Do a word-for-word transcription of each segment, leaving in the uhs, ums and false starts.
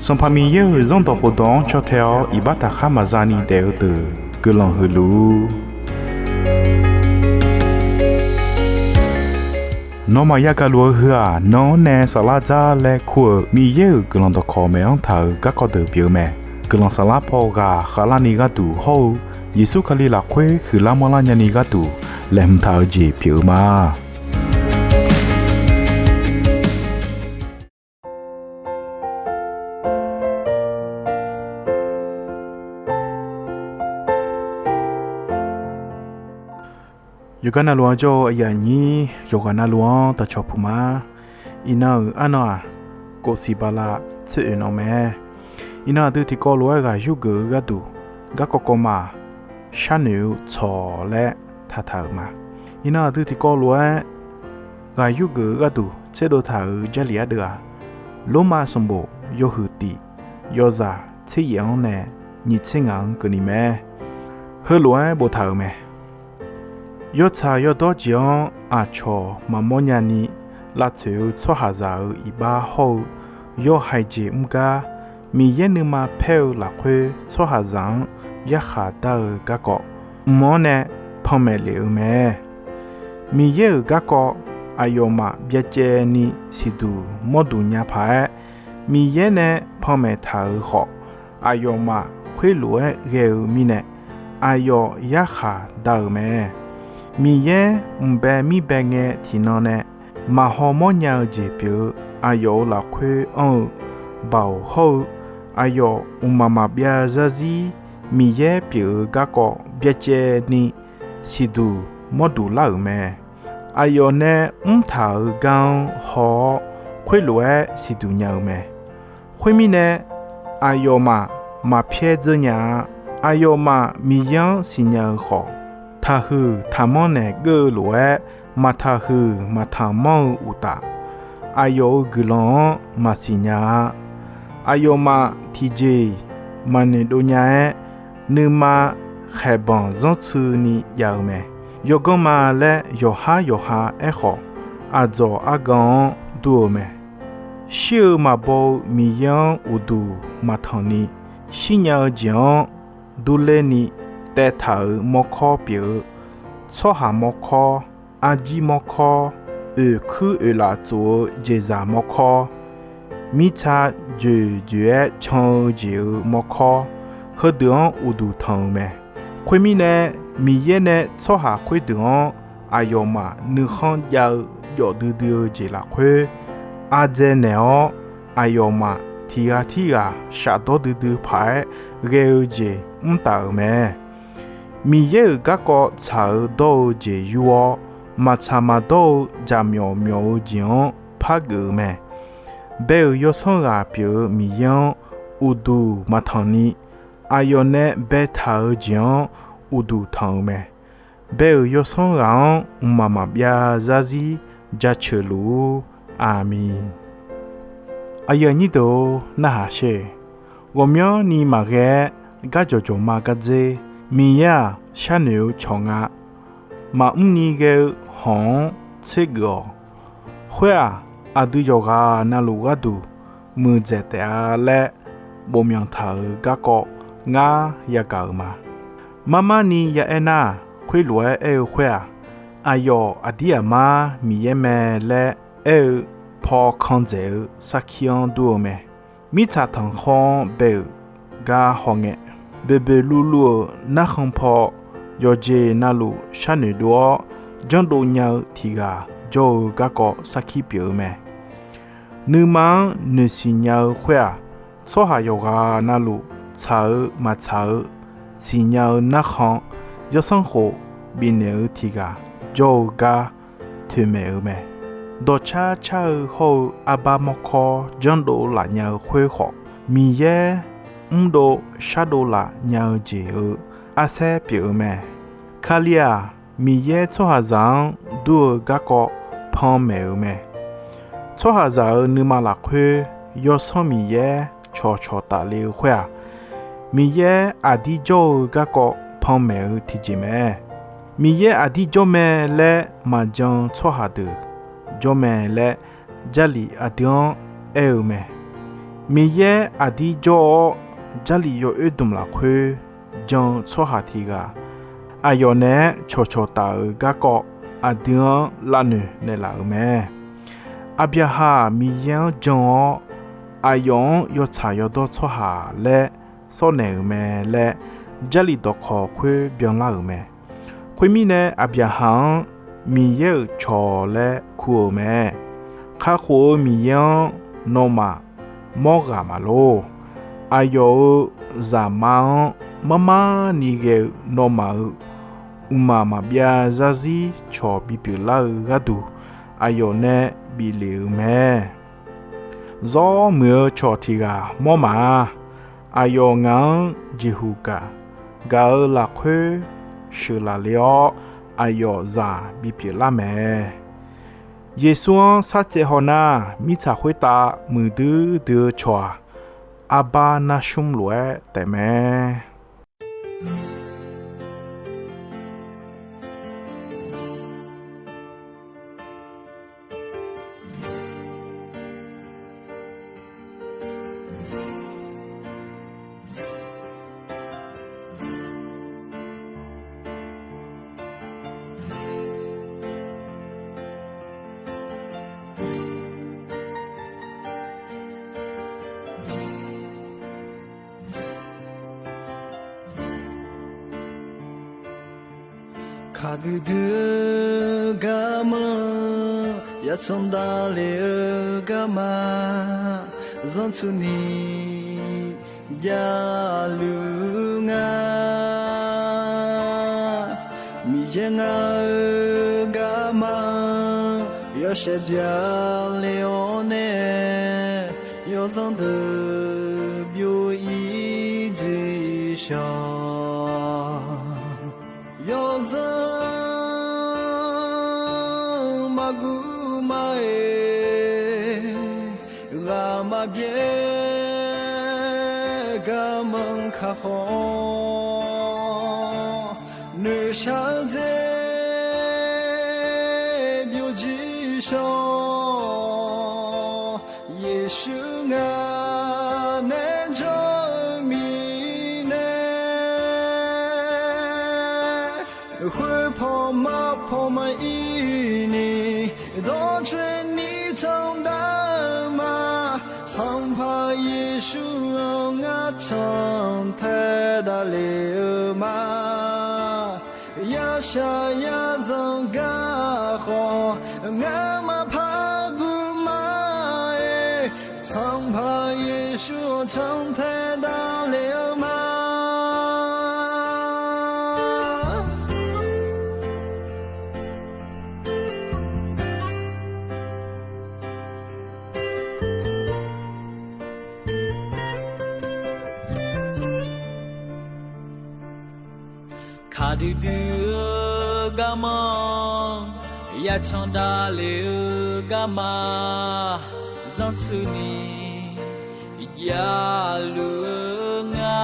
Sanqpaq Miqyaer-euq Zanrdawq khofdawq-anr caw tae-awr iqbax taqkhar maqza ni daef-eu deuq guiqlanq huiq luf-ur. Nawmaf yagaq luf-eu heu-aq, nan-anr nae saflar dzar laer kur-euq Miqyaer-euq guiqlanq dawqkawq maeq-anr taq-euq garkawv deuq pyeuf-eu mae. Guiqlanq saflar paw ghaq khavlarni gharduq hawr-eu Yeqsur Kali lafkhoer huiqlar manrlar nyani gharduq laeqhmq taq-eu jeq pyeuf-eu ma. Yawqgar navluf-anr jawr-eu aqyuif aqnyir yawqghaq navluf-anr dawqcawq puq ma. Iqnan-euq arnan-aq, kofsiq bala tser oeq nan mae. Iqnan aqdui tiqkawv lof-aer ghaq yurgeuf-eu gharduq, garkawv kawv ma, sharnoeq-eu tsawq laer taqtaq-euq ma. Iqnan aqdui tiqkawv lof-aer ghaq yurgeuf-eu gharduq tserdov taq-euq Jarlif ardeuv-aq, Lormav sanqbof yawhuiq tif yawzaq tser yaef-anr nae nyiq tser ngaq-anr keuvni mae. Heulof-aer boftaq-euq mae. Yawtsaq yawdawr jeq-anr aqcawq maqmawr nyani lavtsoeq-eu tsawrhaqzaq-euq iqbax hawr-eu yawhaiq jeq mr gar, Miqyaer nuima paer-eu lafkhoer tsawrhaqzaq-anr yarkhaq dar-eu garkawv mq-anr nae panmaeq lef-eu mae. Miqyaer-euq garkawv aqyawfmaf byacaevni siqduq mawrduq nya paq-aer, Miqyaer nae panmaeq taq-euq khawf, aqyawfmaf khoerlof-aer ghae-eu mirnae, aqyawf yarkhaq da-euq mae. Miqyaer mqbae mirbae ngae tiqnan nae maqhaw mawrnya-eu jeq pyeuf-eu aqyawf-euq lafkhoer anr-eu baoq hawr-eu, aqyawf mqmaq maqbyav zarzir Miqyaer pyeuf-eu garkawv byacaevni siqduq mawrduq lar-euq mae. Aqyawf nae mrtaq-euq gar-anr haw-awr, khoerlof-aer siqduq nya-eu mae. Khoermirnae, aqyawfmaf maqpyaer dzeur nya-a. Aqyawfmaf Miqyaer-anr siqnya-eu khawf, taqhuiq taqmanr naeq geur-eu lof-aer, maqtaqhuiq maqtaqmanr-eu uqtaf, aqyawf-euq guiqlanq-anr maqsiq nya-a. Aqyawfmaf tiqjeq-iq maqnoeq dov nya-aer, nuima khaeqbanq zanrtsuini jav-eu mae. Yawganr ma laer yawqhar yawqha aerkhawf, aqdzawq argan-anr dur-eu mae. Shir-eu maqbaw-eu Miqyaer-anr uqduq maqtanq ni, shirnya-eu jeq-anr durler ni taevtaq-euq mawrkawr pyeuf-eu, tsawrhaq mawrkawr, arjir mawrkawr, oeqkuir oeqlaf tsof-eu jeqzaq mawrkawr, mirtsa joeq joeq-aer can-eu jeq-euq mawrkawr, heudeuq-anr uqduq tanq-eu mae. Khoermirnae, Miqyaer nae tsawrhaq khoerdeuq-anr aqyawfmaf nuikhanr jav-eu jawf duidui-eu jeq lafkhoer, ardzae naeq-awr aqyawfmaf tiq ghaq tirghaq shafdawr duidui paq-aer ghae-eu jeq mr taf-euq mae. Miqyaer-euq garkawv tsaq-eu dawr-eu jeq yur-awr, maqtsaq maqdawr-eu jaqmyawf myawf-eu jeq-anr pargeuf-eu mae. Bae-euq yawsanr ghaq pyeuf-eu Miqyaer-anr uqduq maqtanq ni, aqyawf nae baetaq-eu jeq-anr uqduq tanq-eu mae. Bae-euq yawsanr ghaq-anr mqmaq maqbyav zarzir jaceuq luf-ur. Aqmeq. Aqyuif aqnyir deuq-or, narhaq sher. Ghawqmyanrni maqghae-aer gar jawqjawq ma gardzer, Miqyaer-aq sharnoeq-eu cawq nga. Maqmr ni ghae-eu hawq-anr tsergeuf-awq. Khoer-aq, aqdui yawqghaq navluf gharduq muiqdzaeq taef-a laer bofmyanq taq-euq garkawv ngar yagaq-euq ma. Marmarni yaaer nar-aq, khoerlof-aer aer-eu khoer-aq, aqyawf aqdir aqmar Miqyaer mae laer aer-eu paw kan dzaeq-eu sarkir-anr dur-eu mae. Mirtsaq tanqkhawr-anr bae-euq gar hawngae, boeqboeq luvluv-euq narkhan paw yawqjeq navluf sharnoeq dov-awr janrdov nya-eu tiq ghaq jawr-eu garkawv sarkir pyeuf-eu mae. Nuima-anr noeqsiq nya-eu khoer-aq, tsawrhaq yawqghaq navluf tsaq-eu maqtsaq-eu siqnya-eu narkhan yawsanr khof bifnaeq-eu tiq ghaq jawr-eu gar toeqmaeq-eu mae. Dawqcar car-eu hawr-eu arbar mawrkawr janrdov laf nya-eu khoer khawf, Miqyaer mrdov shardov laf nya-eu jeq-euq arsaer pyeuf-eu mae. Kali-aq, Miqyaer tsawrhaqzaq-anr dur-eu garkawv panmaeq-eu mae. Tsawrhaqzaq-euq nuima lafkhoer Yawsanr Miqyaer cawqcawq tafle-eu khoer-aq, Miqyaer aqdir jawr-eu garkawv panmaeq-eu tiqjeq mae. Miqyaer aqdir jawr mae laer maqjan-eu tsawrhaq deuq jawr mae laer Jarlif aqdui-anr aer-eu mae. Miqyaer aqdir jawr-awr, Jarlif yawoer dmq lafkhoer jan-eu tsawrhaq tiq ghaq, aqyawf naeq-aer cawqcawq taf-euq garkawv aqdui-anr lavnoeq naeqlaf-euq mae. Aqbyaqhaq Miqyaer-anr jan-awr, aqyawf-anr yawtsaq yawdawr tsawrhaq laer sawrnaeq-euq mae laer, Jarlif dawqkawq khoer byanlar-euq mae. Khoermirnae, Aqbyaqhaq-anr Miqyaer-euq cawq laer kur-euq mae. Kakhof-eu Miqyaer-anr nawmaf mawr ghaq maqlor. Aqyawf-euq Zaqmar-anr marmar ni ghae-eu nawmaf-euq mqmaq maqbyav zarzir cawq bipyeuf lar-eu gharduq, aqyawf nae bif lef-euq mae. Zawr muiq-eu cawq tiq ghaq mawr maq-a. Aqyawf ngaq-anr jeqhuq gaq, gaq-eu lafkhoer sheuqlaf le-awr, aqyawf zaq bipyeuf lar mae. Yeqsur-anr sartsaev haw nar, mirtsaq khoertav muiqdui dui-eu cawq-aq, arbar narsmr lof-aer taefmae. Kaqdui dui-eu garma, yacan davlef-eu garma, zanrtsuini javluf nga. Miqyaer ngar-eu garma, yawshaef byaqle-awr nae, yawzanr deuq byov-ir dziq shawq. Yawzanr maqguv ma-aer, ghaq maqbyaer garmanr kakhof, noeqshaq-eu dzer byovjir shawq. Yeqsur ngar nae jawr-eu mirnae, khoerpaw mar paw maqir ni, dawrcoeni candav-eu ma. Sanqpaq Yeqsur-anr ngar cantae davlef-eu ma. Yashaq yazanq garkhawf, ngamaf par guv ma-aer, Sanqpaq Yeqsur-anr cantae davlef-eu ma. Kaqdui dui-eu garma, yacan davlef-eu garma, zanrtsuini javluf-eu nga.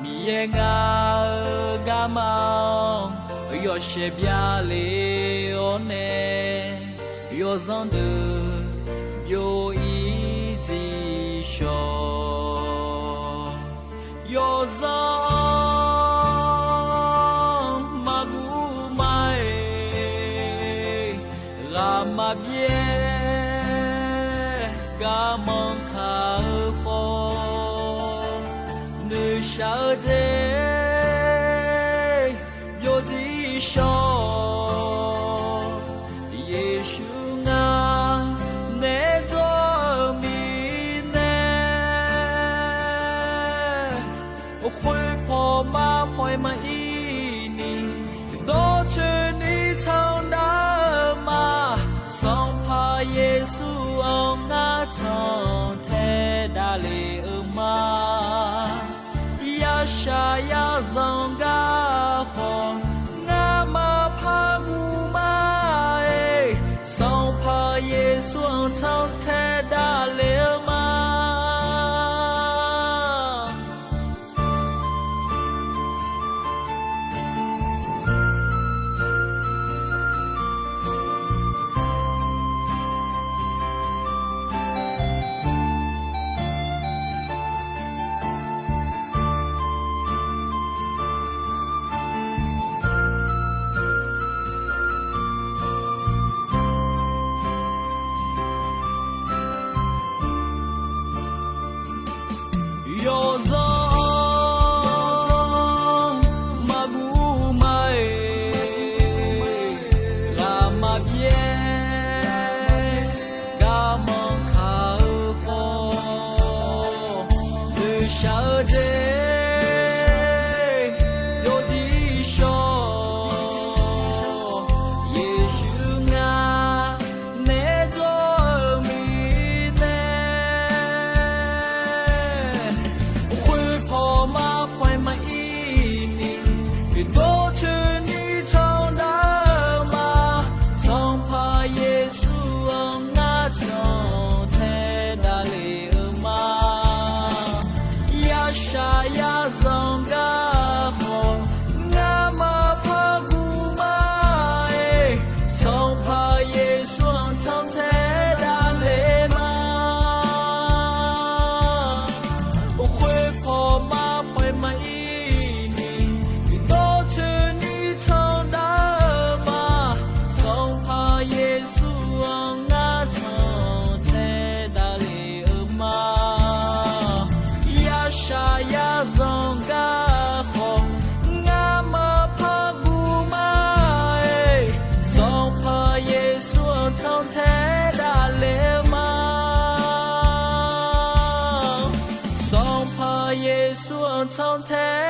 Miqyaer ngar-eu garma, yawshaef byaqle-awr nae, yawzanr deuq byov-ir dziq shawq. Yawzanr maqguv ma-aer, ghaq maqbyaer garmanr kaq-eu khawf, noeqshaq-eu dzer byovjir shawq. Yeqsur ngar nae jawr-eu mirnae, khoerpaw mar paw-aer maqir ni, dawrcoeni candav-eu ma. Sanqpaq Yeqsur-anr ngar cantae davlef-eu ma. Yashaq yazanq garkhawf, ngamaf par guv ma-aer, Sanqpaq Yeqsur-anr cantae davlef-eu ma. yaer garmanr kaq-eu khawf, noeqshaq-eu jeq yawzir shawr. Yeqsur ngar nae jawr-eu mirnae, khoerpaw mar paw-aer maqir ni, dawrcoeni candav-eu ma. Sanqpaq Yeqsur-anr ngar cantae davlef-eu ma. Yashaq yazanq garkawv, ngamaf par guv ma-aer, Sanqpaq Yeqsur-anr cantae davlef ma. Khoerpaw mar paw-aer maqir ni, dawrcoeni candav-eu ma. Sanqpaq Yeqsur-anr ngar cantae davlef-eu ma. Yashaq yazanq garkawv, ngamaf par guv ma-aer, Sanqpaq Yeqsur-anr cantae davlef-eu ma. Sanqpaq Yeqsur-anr cantae